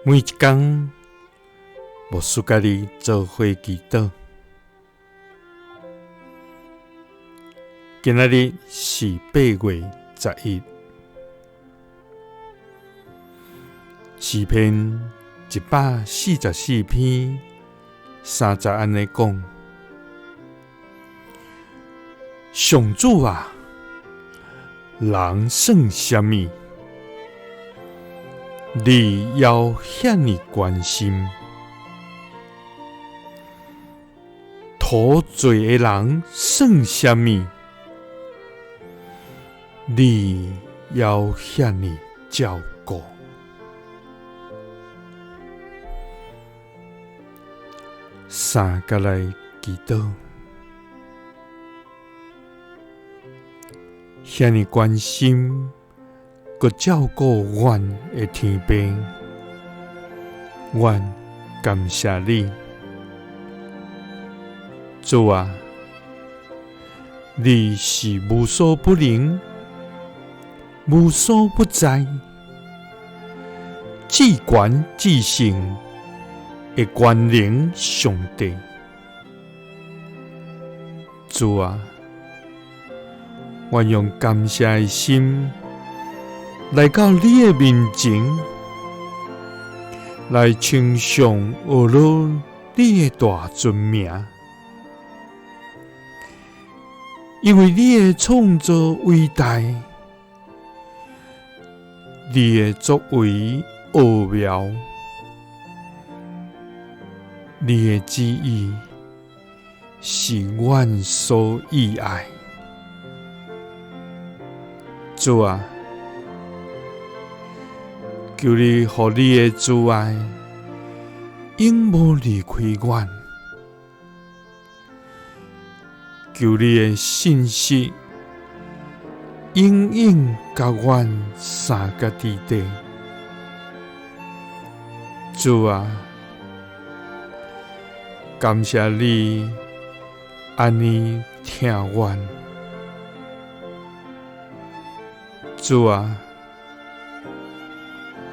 每一工，牧师佮你做伙祈祷。今仔日是8月11，诗篇144篇3节按呢讲：上主啊，人算啥物？你犹遐尔关心？土做的人算啥物？你犹遐尔照顾？三佮来祈祷，遐尔关心，阁照顾阮的天父，阮感谢你，主啊，你是无所不能、无所不在、至悬至圣的全能上帝。主啊，阮用感谢的心来到你的面前，来称颂阿罗你的大尊名，因为你的创造伟大，你的作为奥妙，你的旨意是阮所喜爱。主啊，求你予你的慈爱永无离开阮，求你的信实永远佮阮相佮伫底。主啊，感谢你按呢疼阮。主啊，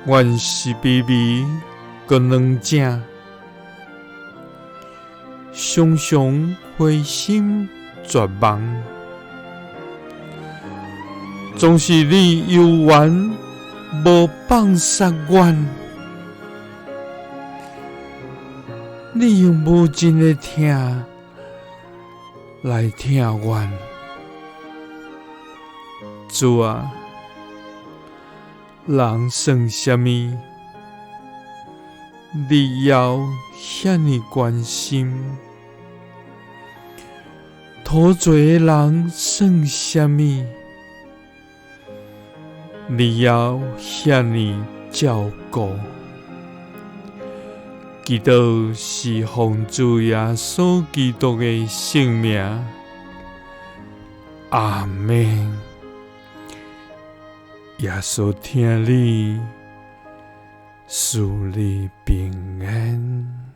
阮是卑微阁软正，常常灰心绝望，总是你犹原无放杀阮，你用无尽的疼来疼阮。主啊，人算啥物？你犹遐尔关心？土做的人算啥物？你犹遐尔照顾？祈祷是奉主耶稣基督的圣名，阿们。耶稣疼你，赐你平安。